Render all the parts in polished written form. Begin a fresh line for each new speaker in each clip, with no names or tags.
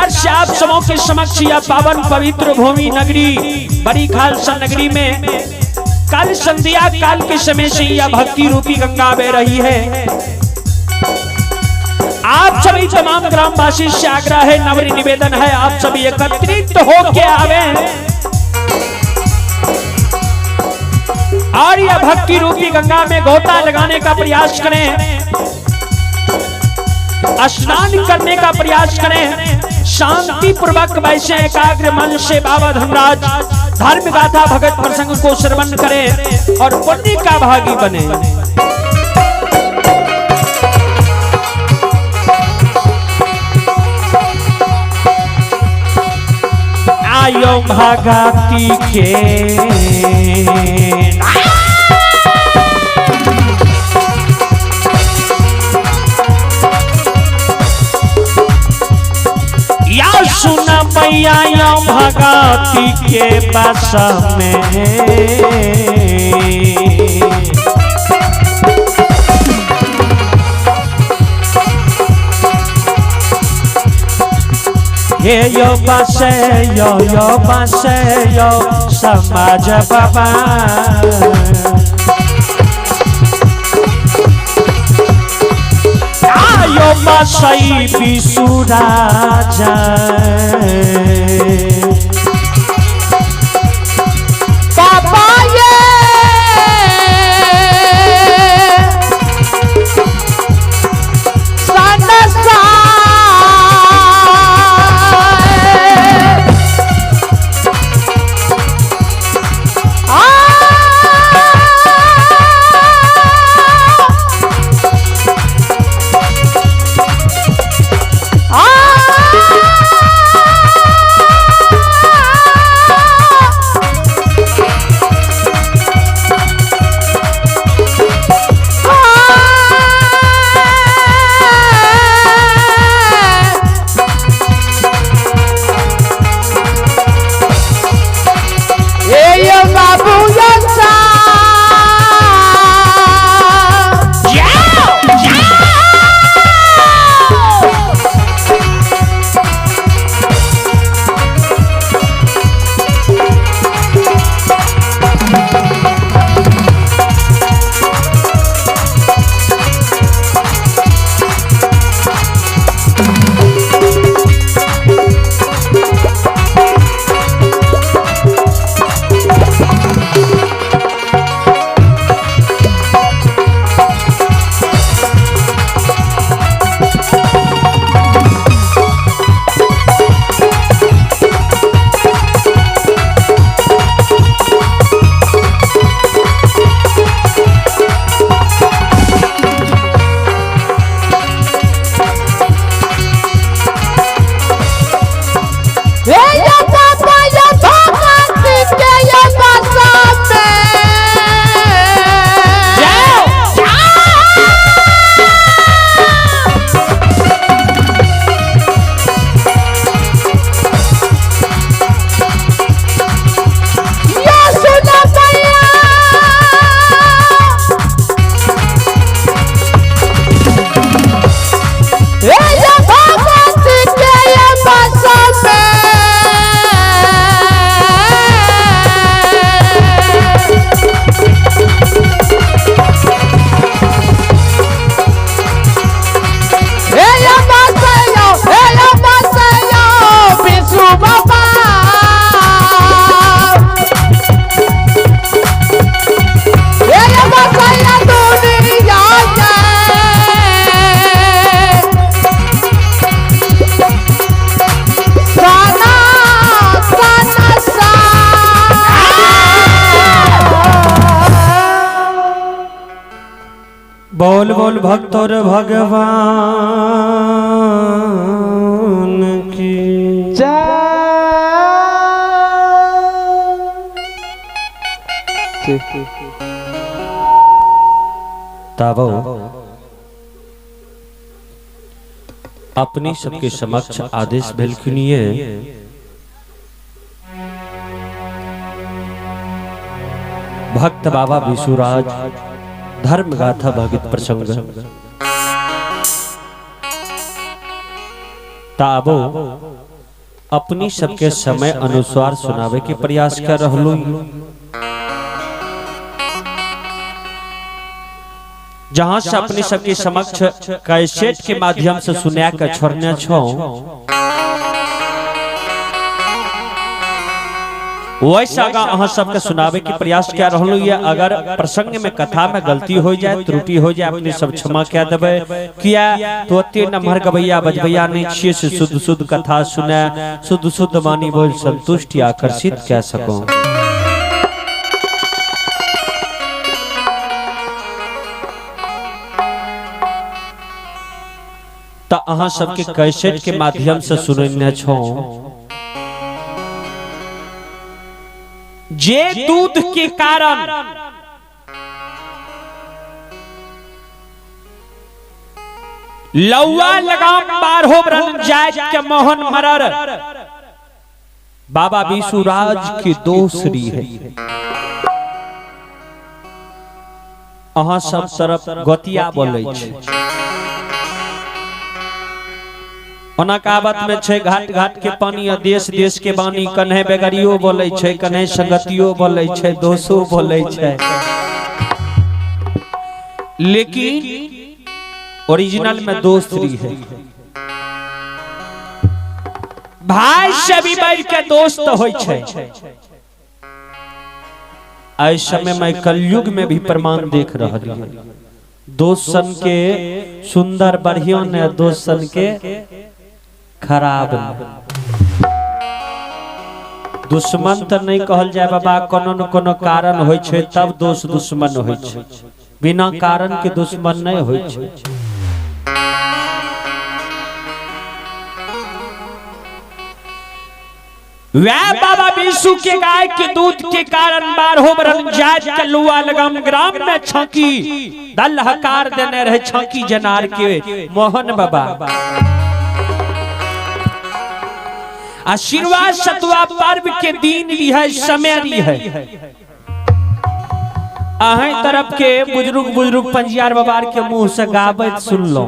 प्रकार से आप सबों के समक्ष यह पावन पवित्र भूमि नगरी बड़ी खालसा नगरी में कल संध्या काल के समय से यह भक्ति रूपी गंगा बह रही है। आप सभी तमाम ग्रामवासी से आग्रह है, नम्र निवेदन है, आप सभी एकत्रित होके आवे और यह भक्ति रूपी गंगा में गोता लगाने का प्रयास करें, स्नान करने का प्रयास करें, शांति पूर्वक वैसे एकाग्र मन से बाबा धनराज धर्म गाथा भगत प्रसंग को श्रवण करें और पुण्य का भागी बने। आयो भगती के या सुना मैया यो भगती के बस में। ये यो बसे यो यो बसे यो समाज बाबा। आयो बसई बिसुराजा।
बाबा ये
बोल बोल भक्तों भगवान की
जय।
ताबो अपनी सबके समक्ष आदेश भेलखिनिये भक्त बाबा विशुराज धर्म गाथा भगत प्रसंग ताबो अपनी सबके समय अनुसार सुनावे के प्रयास कर रहलू। जहां से अपनी सबके समक्ष कैसेट के माध्यम से सुना के छोड़ने छो, वैसे आगा अहाँ सबके सुनावे के प्रयास कर रहलू। ये अगर प्रसंग में कथा में गलती हो जाए, त्रुटि हो जाए, अपने सब क्षमा कह देबै। किया तो ओते नमहर गबैया बजबैया नहीं छियै से शुद्ध शुद्ध कथा सुने, शुद्ध शुद्ध वाणी बोल संतुष्ट या आकर्षित कह सको। तो अहाँ सबके कैसेट के माध्यम से सुनने छो जे दूध के कारण लौआ लगाम बारहो बरन जात के मोहन मरर बाबा विशुराज की दोसरी है। अहाँ सब तरफ गतिया बोलै छै। ओना कहावत में छै घाट घाट के पानी आ देश देश के बानी। कन्हे बेगरियो बोलै छै, कन्हे संगतियो बोलै छै, दोसो बोलै छै, लेकिन ओरिजिनल में दोस्ती है। भाई से भी बढ़ के दोस्त होय छै। ऐ समय में कलयुग में भी प्रमाण देख रहल है। दोस्तन के सुंदर बढ़िया ने, दोस्तन के खराब ने। दुश्मन तो नहीं कहल जाए बाबा, कोनो न कोनो कारण होय छै तब दोस्त दुश्मन होय छै, बिना कारण के दुश्मन नहीं होय छै। वह बाबा विशु के गाय के दूध के कारण बारहो बरन जात के लुआ लगाम ग्राम में छाकी दल हकार देने रहे छाकी जनार के मोहन बाबा। आशीर्वाद सतुआ पर्व के दिन भी है, समय भी है। अहें तरफ के बुजुर्ग बुजुर्ग पंजियार बाबा के मुंह से गाबैत सुनलो,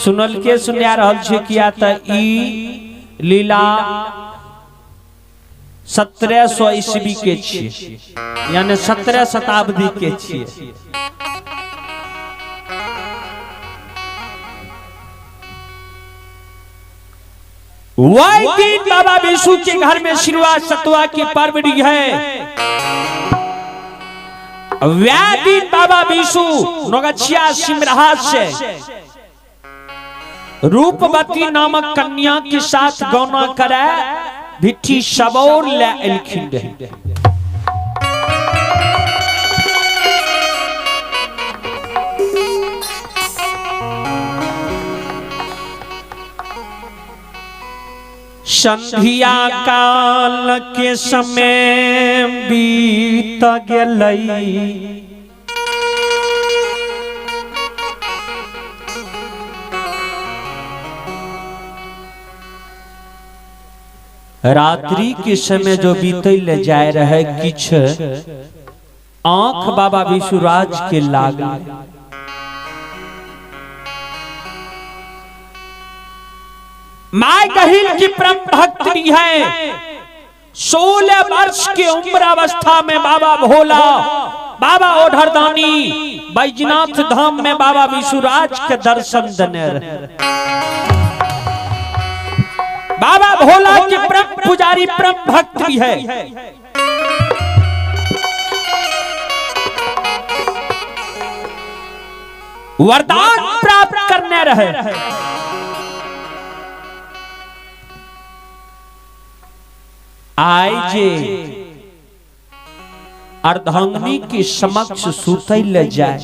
सुनल के सुनिया रहल छै किया त ई लीला 1700 ईस्वी के छियै, यानी 17 शताब्दी के छियै। वही दिन बाबा विशु के घर में शिरवा सतुआ के पर्व है। वह दिन बाबा विशु नौगछिया सिमरहा से रूपवती नामक कन्या के साथ गौना करे भिट्ठी सबौर ले एलखिन रहे। संध्या काल के समय बीत गेलै, रात्रि के समय जो बीते ले जाए रहे किछ आंख बाबा विशुराज के लागल। My कहिल की परम भक्त भी है। 16 वर्ष की उम्र अवस्था में बाबा भोला बाबा ओढ़रदानी बैजनाथ धाम में बाबा विशुराज के दर्शन देने रहे। बाबा भोला के परम पुजारी परम भक्त भी है। वरदान प्राप्त करने रहे। आए जे अर्धांगिनी के समक्ष सुतै ले जाए,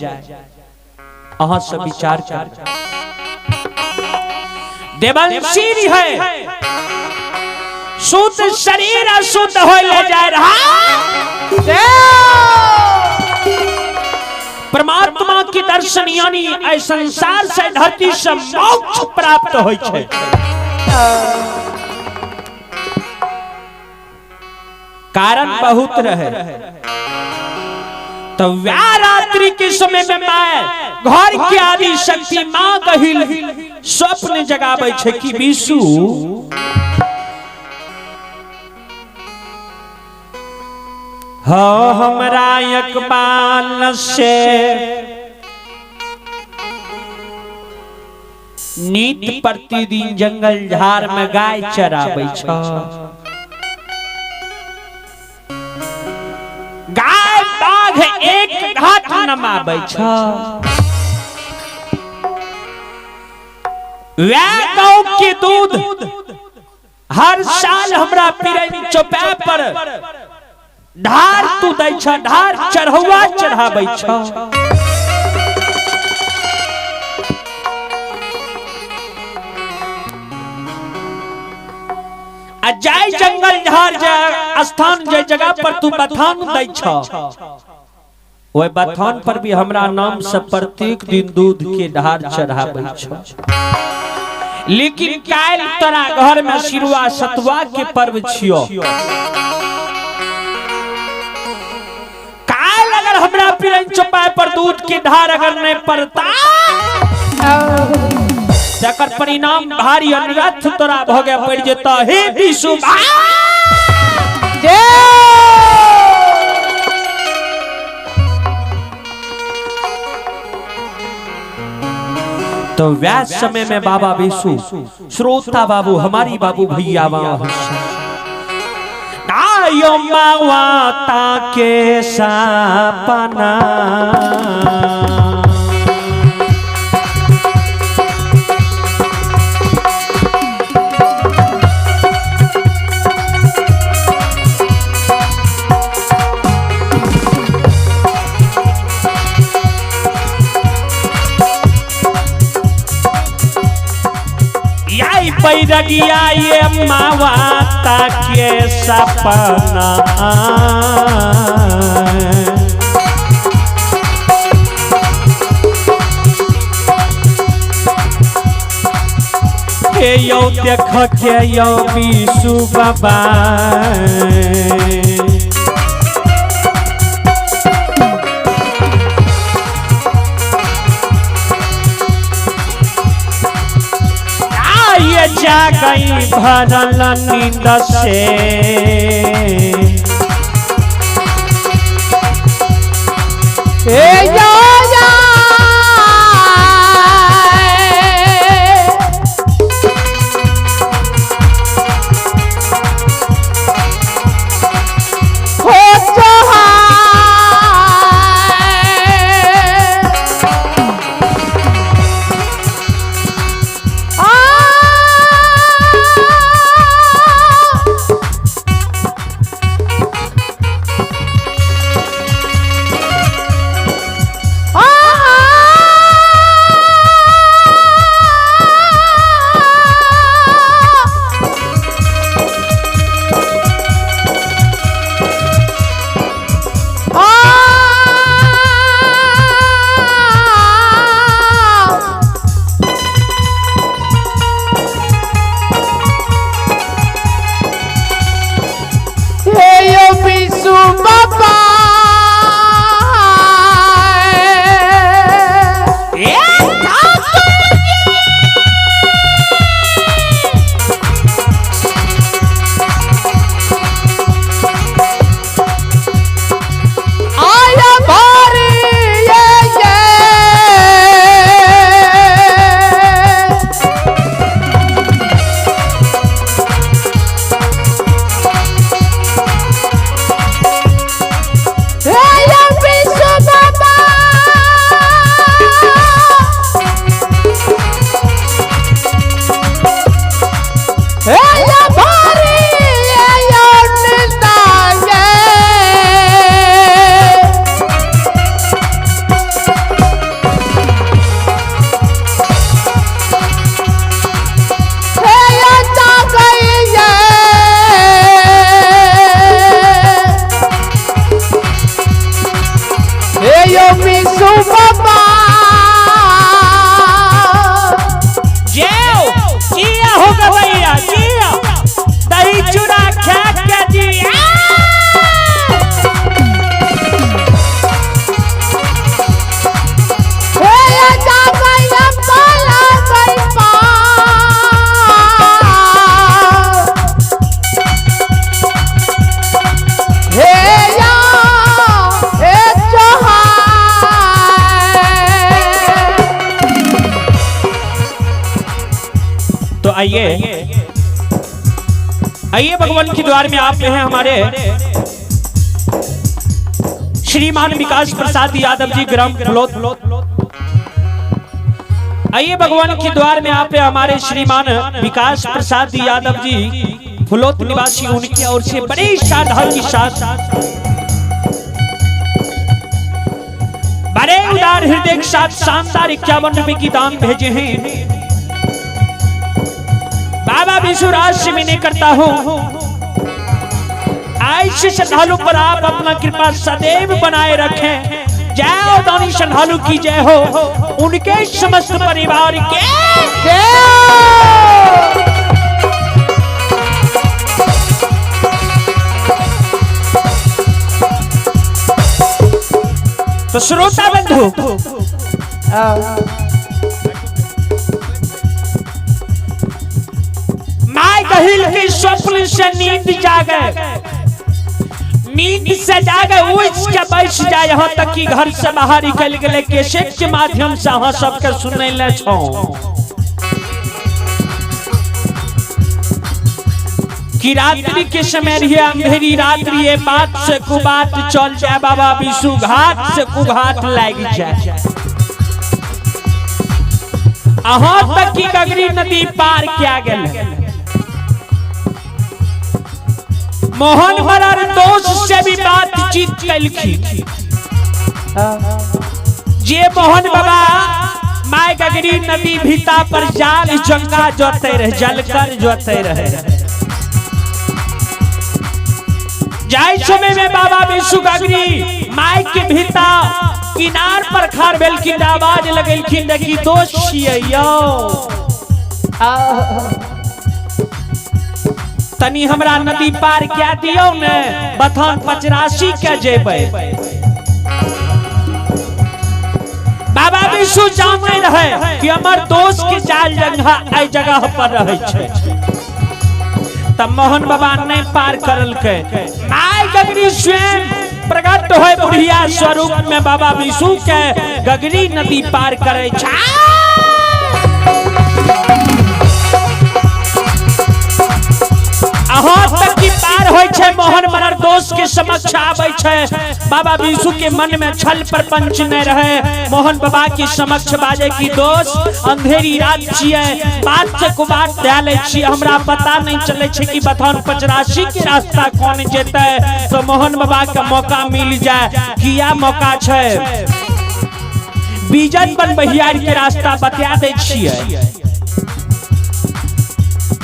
अहाँ सब विचार कर। देवंशी है, शुद्ध शरीर अशुद्ध हो ले जाए रहा। परमात्मा के दर्शन यानी ऐ संसार से धरती से मोक्ष प्राप्त होय छै। कारण बहुत रहे। तो वह रात्रि के समय में माय घर के आदि शक्ति माँ गहिल स्वप्न जगाबै छै कि विशु हो हमरा इकबाल से नित प्रतिदिन जंगल झाड़ में गाय चराबै छ, गाय बाघ एक घाट नमाबै छ, वह गौ के दूध हर साल हमरा पिरैन चौपाए पर ढार तू दै छ, ढार चढ़ौआ चढ़ाबै छ। आ जाय जंगल झाड़ जाय स्थान जाय जगह पर तू बथान दै छ, ओहि बथान पर भी हमरा नाम से प्रत्येक दिन दूध के ढार चढ़ाबै छ। लेकिन काल्हि तोरा घर में सिरुआ सतुआ के पर्व छियो, काल्हि अगर हमरा पिरैन चौपाए पर दूध के धार अगर नहीं पड़ता तकर परिणाम भारी अनर्थ तोरा भोगे पड़ जेता। हे विशु तो व्यास समय में बाबा विशु श्रोता बाबू हमारी बाबू भैया आयो माता के सपना बैरगिया ये माता के सपना हे यो देख के यो विशु बाबा ये जा गई भरल नींद से
ए या या हो
आइए आइए भगवान के द्वार में आप हैं हमारे श्रीमान विकास प्रसाद यादव जी, ग्राम फलोद। आइए भगवान के द्वार में आप हैं हमारे श्रीमान विकास प्रसाद यादव जी, फुलोत निवासी, उनकी ओर से बड़ी श्रद्धा के साथ बड़े उदार हृदय के साथ शानदार 51 रुपए की दान भेजे हैं। बाबा विश्वराज से विनय करता हूं, ऐसे श्रद्धालु पर आप अपना कृपा सदैव बनाए रखें। जय दानी श्रद्धालु की जय हो, उनके समस्त परिवार के
जय।
तो श्रोता बंधु, my गहिल के स्वप्न से नींद जागे, नींद से जागे उठ के बैठ जाए, यहाँ तक कि घर से बाहर निकल गए कैसेट के माध्यम से अहाँ सबके सुनै ले छौ कि रात्रि के समय रहिए, अंधेरी रात्रि, ये बात से कुबात चल जाए बाबा विशु घाट से कुघाट लाग जाए, अहाँ तक की गगरी नदी पार किया गेल। मोहन मरार दोस्त से भी बातचीत कैलखिन, जे मोहन बाबा my गगरी नदी भीता पर जाल जंगा जोते रहे, जलकर जोते रहे। जाय समय में बाबा विशु गगरी my के भीता किनार पर खार भेलखिन, आवाज लगेलखिन कि दोस्त छियै यौ, तनी हमरा नदी पार क्या दियौ ने, बथान 85 के जेबै। बाबा विशु जाने रहे कि हमर दोस्त के जाल जगह एहि जगह पर रहे छै, तब मोहन बाबा नहीं पार करलकै। My गगरी स्वयं प्रकट होय बुढ़िया स्वरूप में बाबा विशु के गगरी नदी पार करे छै। अहाँ तक की पार होय छै, मोहन मरर दोस्त के समक्ष आबै छै। बाबा विशु के मन में छल प्रपंच नहीं रहे, मोहन बाबा के समक्ष बाजे की दोस्त अंधेरी रात छियै, बात से कुबात दए लै छियै, हमरा पता नहीं चले छै कि बथान 85 के रास्ता कौन जेतै, तो मोहन बाबा के मौका मिल जाए। किया मौका छै, बीजन बन बहियार के रास्ता बता दै छियै।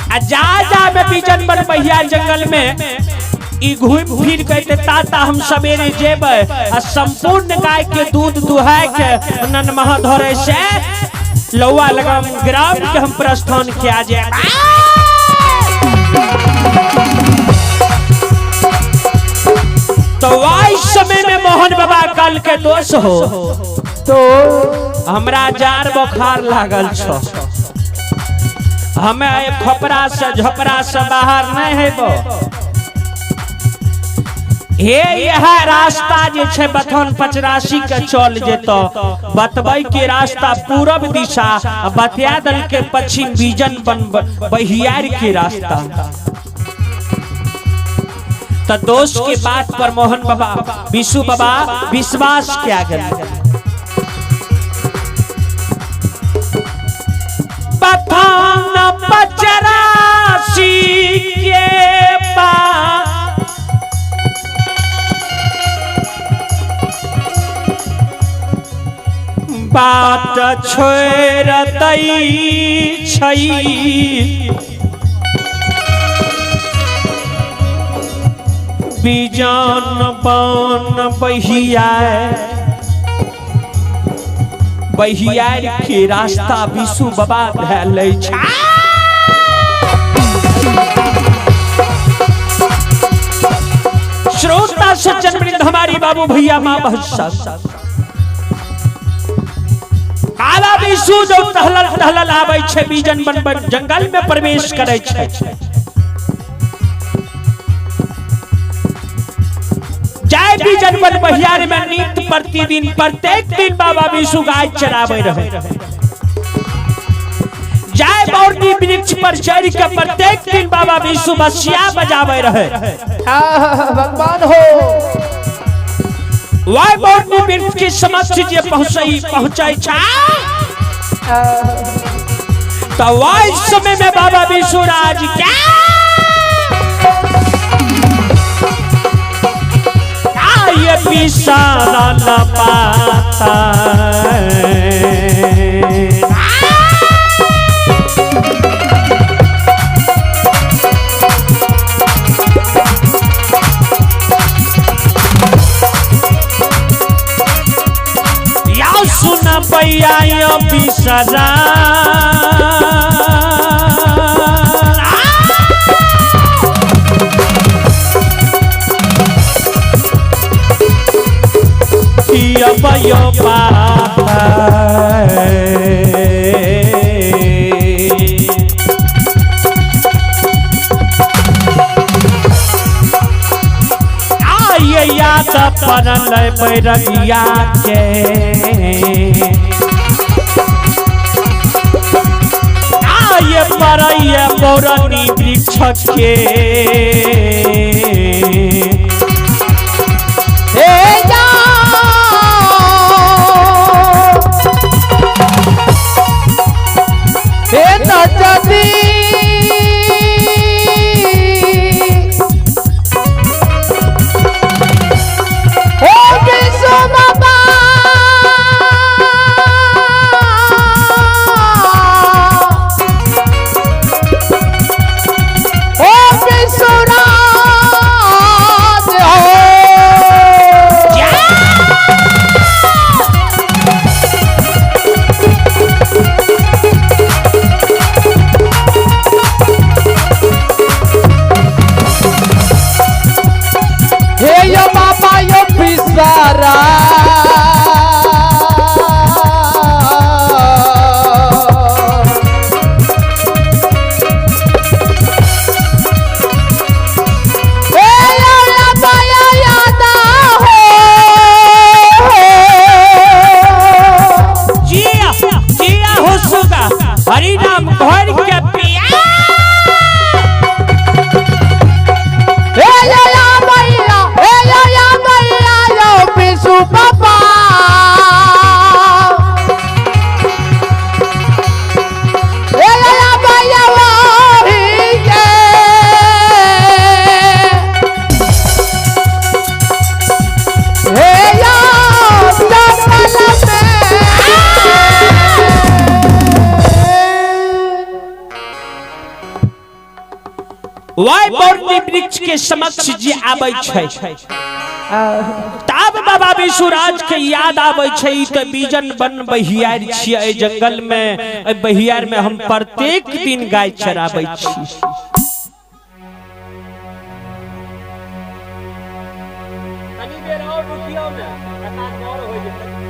आ जा जा में बीजन बन बहियार जंगल में ई घूम फिर के ताता हम सवेरे जेबै आ संपूर्ण गाय के दूध दुहाय के ननमहा धरे से लौआ लगम ग्राम के हम प्रस्थान किया जाए। तो वही समय में मोहन बाबा कल के दोष हो,
तो
हमरा जार बुखार लागल छो, हमें खोपरा से झोपड़ा से बाहर नहीं हेबो। हे यह रास्ता जे छै बथान 85 के चल जेतो, बतबै के रास्ता पूरब दिशा, बतिया दल के पश्चिम बीजन बन बहियार के रास्ता। तो दोस्त के बात पर मोहन बाबा विशु बाबा विश्वास किया गया। बथान 85 के बाद बात छोड़ दै छै, बीजन बन बहिया बहियार के रास्ता विशु बाबा धै लै छै। श्रोता सज्जन वृंद हमारी बाबू भैया माँ बहन सब, बाबा विशु जो टहलल टहलल आबै छै, बीजन बन बन जंगल में प्रवेश करै छै। जाय बीजन बन बहियार में नित्य प्रतिदिन प्रत्येक दिन बाबा विशु गाय चराबै रहे। जाय जाय बौरनी वृक्ष पर चढ़ के प्रत्येक दिन बाबा विष्णु बसिया बजावे रहे।
भगवान हो।
वाय बौरनी वृक्ष के समक्ष जे पहुंचई पहुंचई छा तो वाय समय में बाबा विष्णुराज क्या ये पिसारा न पाता। या सुन पैया यो पिसारा यो पाता। आये याद पड़ल बैरगिया के, आये पड़ैया पौरनी वृक्ष के। हरि नाम भर के पिया।
हे या मैया, हे या मैया, यो विशु बाबा। हे या मैया वही के। हे या जंगल में।
वाय बौरनी वृक्ष के समक्ष जे आबै छै तब बाबा विश्वराज के याद आबै छै त बीजन बन बहियार छियै एहि जंगल में, एहि बहियार में हम प्रत्येक दिन गाय चराबै छी। तनी देर और रुकियो ने, कथा और होय जेतै।